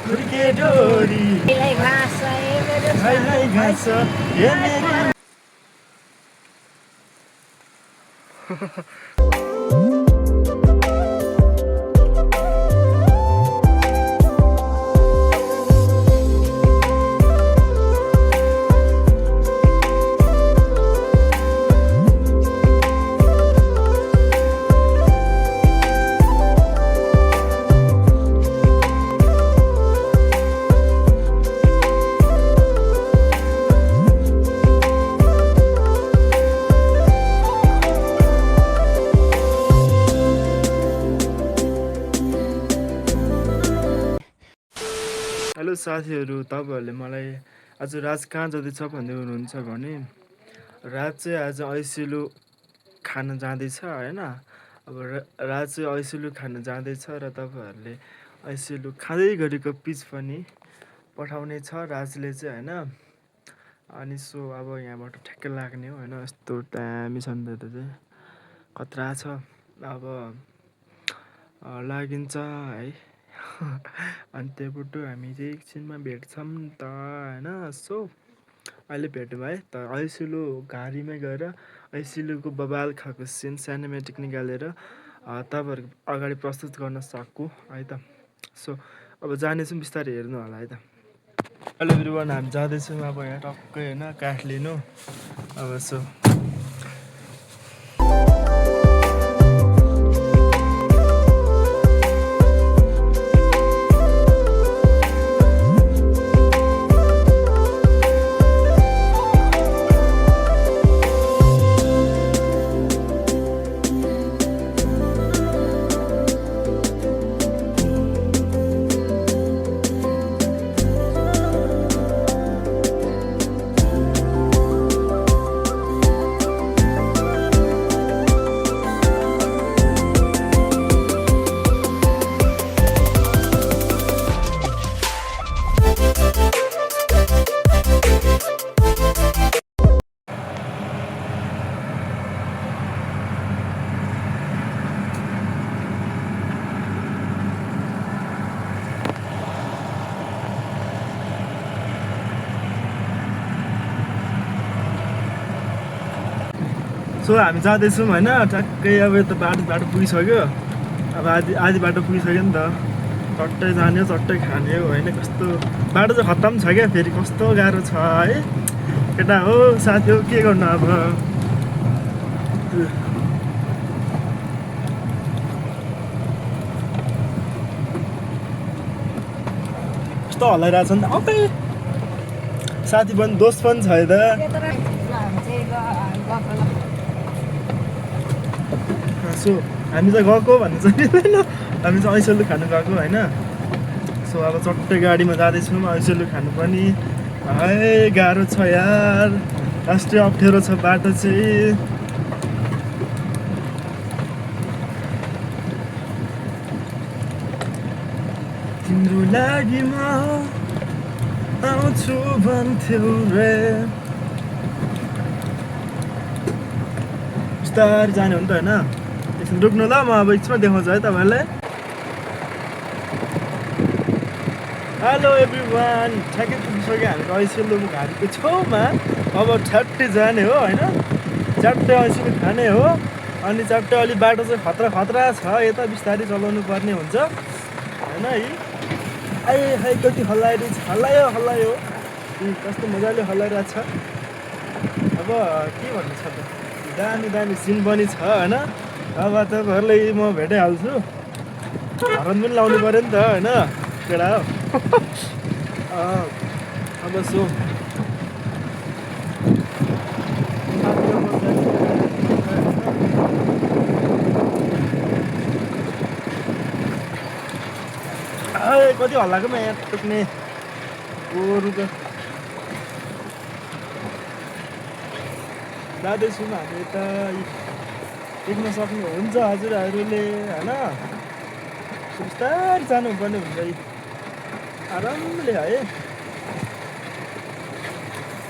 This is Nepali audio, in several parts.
फुर्के डोरी छैलै घाँस हे मेरी हेलो साथीहरू, तपाईँहरूले मलाई आज राज कहाँ जाँदैछ भन्दै हुनुहुन्छ भने राज चाहिँ आज ऐसिलु खान जाँदैछ होइन। अब राज चाहिँ ऐसिलु खान जाँदैछ र तपाईँहरूले ऐसिलु खाँदै गरेको पिच पनि पठाउने छ राजले चाहिँ होइन। अनि सो अब यहाँबाट ठ्याक्क लाग्ने हो होइन। यस्तो दामी छ नि त चाहिँ खतरा छ। अब लागिन्छ है। अनि त्यहाँबाट हामी चाहिँ एकछिनमा भेट्छौँ त होइन। सो अहिले भेट्यौँ है त ऐसिलु घारीमै गएर ऐसिलुको बबाल खाएको सिन सिनेमेटिक निकालेर तपाईँहरूको अगाडि प्रस्तुत गर्न सकु है त। सो अब जानेछौँ, बिस्तारै हेर्नु होला है त। हेलो एभ्रिवान, हामी जाँदैछौँ अब यहाँ टक्कै होइन काठ लिनु। अब सो हामी जाँदैछौँ होइन। ठ्याक्कै अब यता बाटो पुगिसक्यो। अब आधी बाटो पुगिसक्यो नि त। चट्टै जाने हो चट्टै खाने हो होइन। कस्तो बाटो चाहिँ खत्तम छ क्या, फेरि कस्तो गाह्रो छ है केटा हो साथी हो। के गर्नु अब कस्तो हल्लाइरहेको छ नि त। अब साथी पनि दोस्त पनि छ त। सो हामी चाहिँ गएको भन्नु चाहिँ होइन, हामी चाहिँ ऐसिलु खानु गएको होइन। सो अब चट्टै गाडीमा जाँदैछौँ ऐसिलु खानु पनि। है गाह्रो छ यार, लास्टै अप्ठ्यारो छ बाटो चाहिँ। तिम्रो लागि म आउँछु भन्थ्यौ रे। बिस्तारै जाने हो नि त होइन। एकछिन रोक्नु ल, म अब एकछिनमा देखाउँछु है तपाईँहरूलाई। हेलो एभ्रिवान, ठ्याक्कै पुगिसक्यो हामी ऐसिलु घारीको छेउमा। अब ठ्याट्टै जाने हो होइन, च्याट्टै ऐसिलु खाने हो। अनि च्याट्टै अलि बाटो चाहिँ खतरा छ, यता बिस्तारै चलाउनु पर्ने हुन्छ होइन है। आए है कति हल्लायो कस्तो मजाले हल्लाइरहेको छ। अब के भन्नु छ त, दामी सिन पनि छ होइन। अब तपाईँहरूलाई म भेटाइहाल्छु। हरन पनि लाउनु पऱ्यो नि त होइन केटा हो। अब सो कति हल्लाएको यहाँ टुक्ने गोरु त। जाँदैछौँ हामी यता, देख्न सक्नुहुन्छ हजुरहरूले होइन। बिस्तारै जानुपर्ने हुन्छ आरामले है,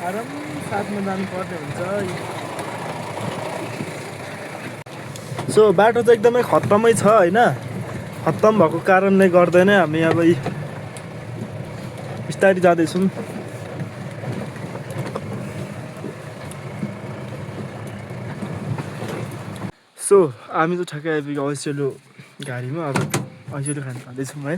आराम साथमा जानुपर्ने हुन्छ। सो बाटो चाहिँ एकदमै खत्तमै छ होइन। खत्तम भएको कारणले गर्दा नै हामी अब बिस्तारै जाँदैछौँ। सो हामी त ठ्याक्कै आइपुग्यो ऐसेलु गाडीमा। अब ऐसेलु खान जाँदैछौँ है।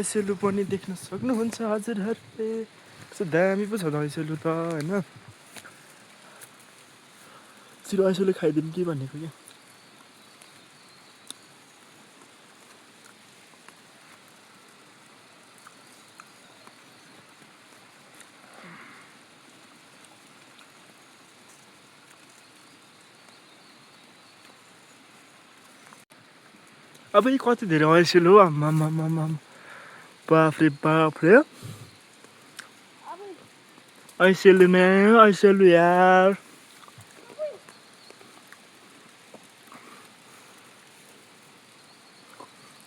ऐसेलु पनि देख्न सक्नुहुन्छ हजुरहरूले। कस्तो दामी पो छ त ऐसेलु त होइन। छिटो ऐसेलु खाइदिउँ कि भनेको क्या। अब यी कति धेरै ऐसेलु हो आम्मामामामा। बाफ्रे बाफ्रे ऐसेलु म्याम ऐसेलु यार।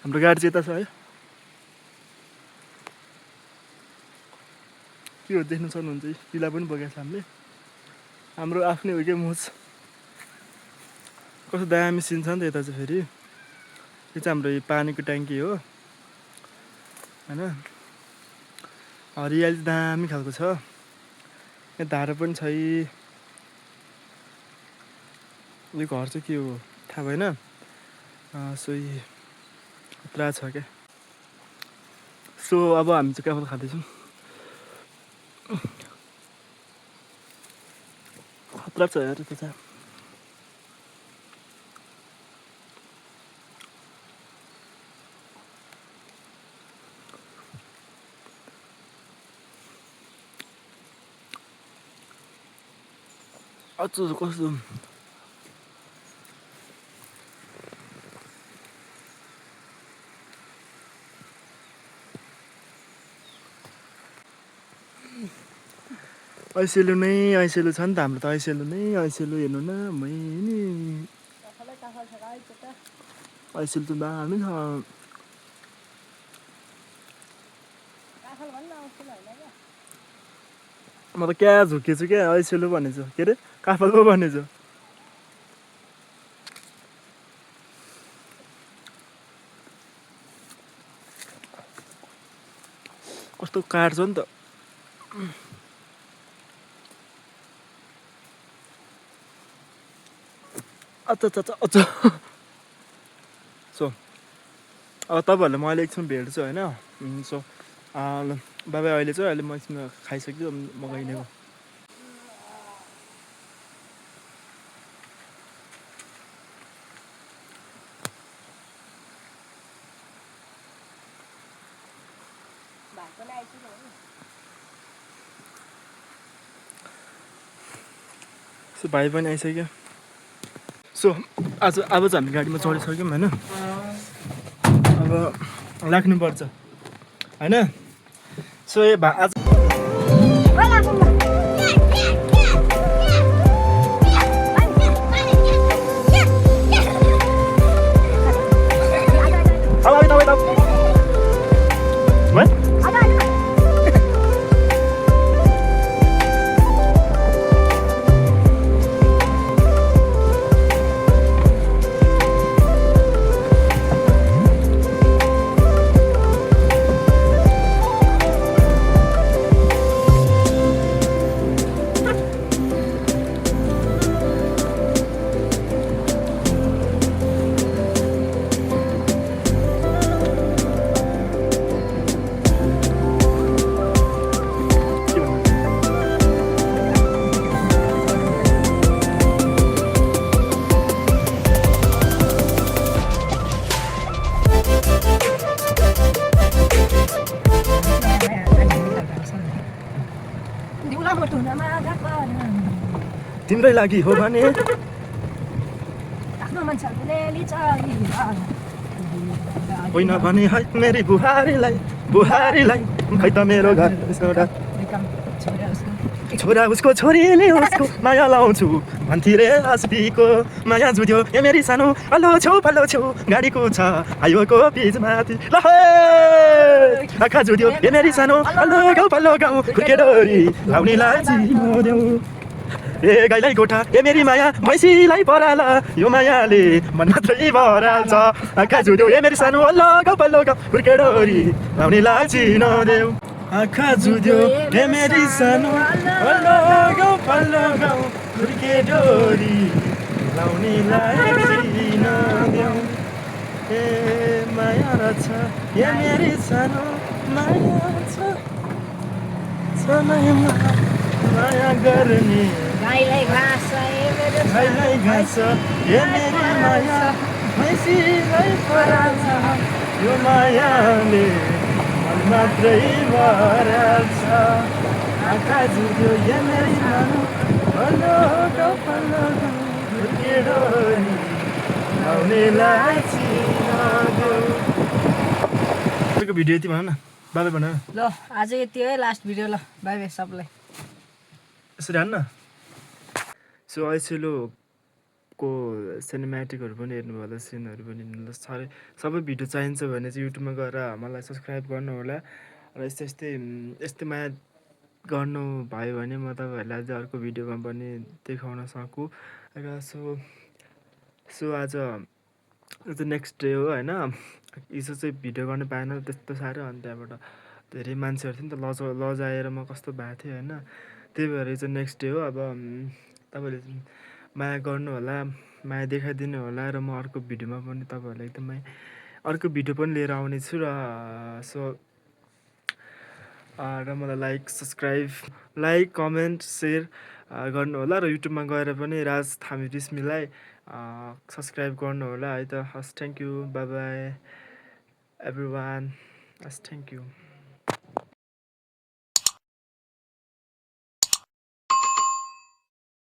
हाम्रो गाडी चाहिँ यता छ है। के हो देख्न सक्नुहुन्छ पिला पनि बोकेको छ हामीले। हाम्रो आफ्नै हो क्या मोज। कस्तो दामी सिन छ नि त यता चाहिँ फेरि। यो चाहिँ हाम्रो पानीको ट्याङ्की हो होइन। हरियाली दामी खालको छ। यहाँ धारा पनि छ। यो घर चाहिँ के हो थाहा भएन। सोही खतरा छ क्या। सो अब हामी चाहिँ काफल खाँदैछौँ। खतरा छ यार त्यो चाहिँ। अझ कस्तो ऐसेलु नै ऐसेलु छ नि त हाम्रो त। ऐसेलु नै ऐसेलु हेर्नु न मैनी। ऐसेलु त दामी छ। म त क्या झुकेछु क्या ऐसेलु भनेछु। के अरे काफल पो भनेछु। कस्तो काट्छ नि त। अच्छा। सो अब तपाईँहरूलाई म अहिले एकछिन भेट्छु होइन। सो बाबा अहिले चाहिँ अहिले म एकछिन खाइसक्यो म गइनेको। सो भाइ पनि आइसक्यो। सो अब चाहिँ हामी गाडीमा चढिसक्यौँ होइन। अब लाग्नुपर्छ होइन। सो आज तिम्रै लागि हो भने होइन भने है मेरी बुहारीलाई खै त मेरो घर छोरा उसको छोरीले उसको माया लाउँछु भन्थे रे हस्तीको माया जुट्यो ए मेरी सानो पल्लो छेउ गाडीको छ हाइवेको बिचमाथि ल आँखा जुट्यो ए मेरी सानो पल्लो गाउँ खुर्के डोरी लाउनेलाई चिनो देऊ ए गाईलाई गोठा ए मेरी माया भैँसीलाई पराल यो मायाले मन मात्रै भराल्छ आँखा जुद्यो ए मेरी सानो पल्लो गाउँ हुर्के डोरी लाउनेलाई चिन देऊ आँखा जुद्यो ए मेरी सानो पल्लो गाउँ हुर्के डोरी लाउनेलाई चिन देऊ ए माया रहेछ ए मेरी सानो माया छ समयमा माया गर्ने गाईलाई घाँस गाईलाई घाँस ए मेरी माया भैँसीलाई पराल्छ यो मायाले मन मात्रै भराल्छ आँखा जुद्यो ए मेरी सानो पल्लो गाउँ हुर्के डोरी लाउनेलाई चिन देऊ भिडियो यति भन न बाबा भन ल आज यति है लास्ट भिडियो ल बाई बाई सबलाई यसरी हान्न सो ऐसेलोको सिनेमेटिकहरू पनि हेर्नु होला सिनहरू पनि हेर्नु होला सबै भिडियो चाहिन्छ भने चाहिँ युट्युबमा गएर मलाई सब्सक्राइब गर्नु होला र यस्तै माया गर्नु भयो भने म तपाईँहरूलाई अझ अर्को भिडियोमा पनि देखाउन सकु र सो आज नेक्स्ट डे हो होइन हिजो चाहिँ भिडियो गर्नु पाएन त्यस्तो साह्रो अनि त्यहाँबाट धेरै मान्छेहरू थियो नि त लजाएर म कस्तो भएको थिएँ होइन त्यही भएर चाहिँ नेक्स्ट डे हो अब तपाईँले माया गर्नु होला माया देखाइदिनु होला र म अर्को भिडियोमा पनि तपाईँहरूलाई एकदमै अर्को भिडियो पनि लिएर आउने छु र सो र मलाई लाइक कमेन्ट सेयर गर्नु होला र युट्युबमा गएर पनि राज थामी रिस्मीलाई सब्सक्राइब गर्नु होला है त हस् thank you by by every one हस् थ्याङ्क यू